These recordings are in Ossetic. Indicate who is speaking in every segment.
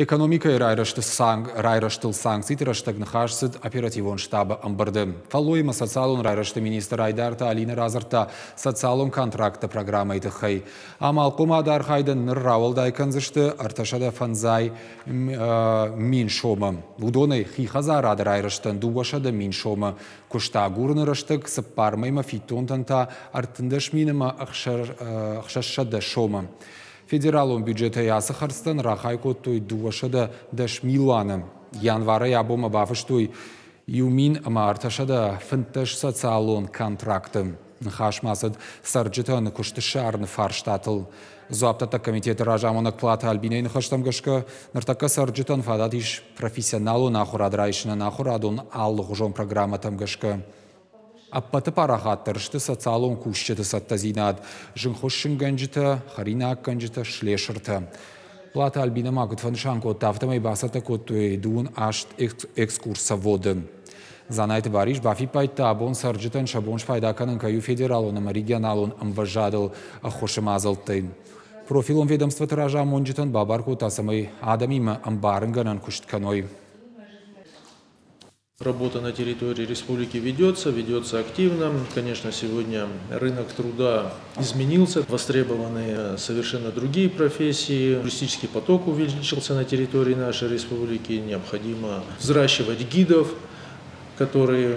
Speaker 1: Экономикӕйы райрӕзты райрӕзтыл санкциты рӕстӕг ныхас цыд оперативон штабы ӕмбырды. Фӕллой ӕмӕ социалон райрӕзты министр Айдарты Алинӕ радзырдта социалон контрактты программӕйы тыххӕй. Амалхъомады архайдӕн ныр рауӕлдай кӕндзысты 350 000 сомы. Уыдонӕй хи хӕдзарады райрӕзтӕн 200 000 сомы, куыст агурыны рӕстӕг 4 мӕймӕ фиддонтӕн та 13 600 сомы. Федералон бюджетӕй ацы хӕрдзтӕн рахай кодтой 210 милуаны. Январӕй абонмӕ бафыстой 1315 социалон контракты. Ныхас ма цыд цӕрджытӕн куыст ссарыны фарстатыл. Дзуапдӕттӕг комитеты разамонӕг Платы Альбинӕйы ныхӕстӕм гӕсгӕ, ныртӕккӕ цӕрджытӕн фадат ис профессионалон ахуырад райсынӕн ахуырадон алыгъуызон программӕтӕм гӕсгӕ. Ӕппӕты парахатдӕр сты социалон кусджыты цӕттӕдзинад, зынгхуыссынгӕнджытӕ, хӕринаггӕнджытӕ, слесыртӕ. Платы Альбинӕ ма куыд фӕнысан кодта, афтӕмӕй бацӕттӕ кодтой 28 экскурсоводы. Дзанайты Барис бафиппайдта, абон цӕрджытӕн сӕ бон спайда кӕнын кӕй у федералон ӕмӕ регионалон ӕмвӕзадыл ӕххуысы мадзӕлттӕй. Профилон ведомствоты разамонджытӕн бабар кодта, цӕмӕй адӕмимӕ ӕмбарынгӕнӕн куыст кӕной.
Speaker 2: Работа на территории республики ведется, ведется активно. Конечно, сегодня рынок труда изменился, востребованы совершенно другие профессии. Туристический поток увеличился на территории нашей республики. Необходимо взращивать гидов, которые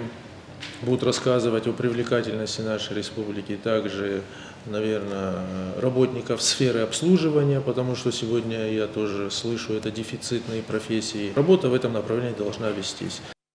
Speaker 2: будут рассказывать о привлекательности нашей республики. Также, наверное, работников сферы обслуживания, потому что сегодня я тоже слышу, это дефицитные профессии. Работа в этом направлении должна вестись.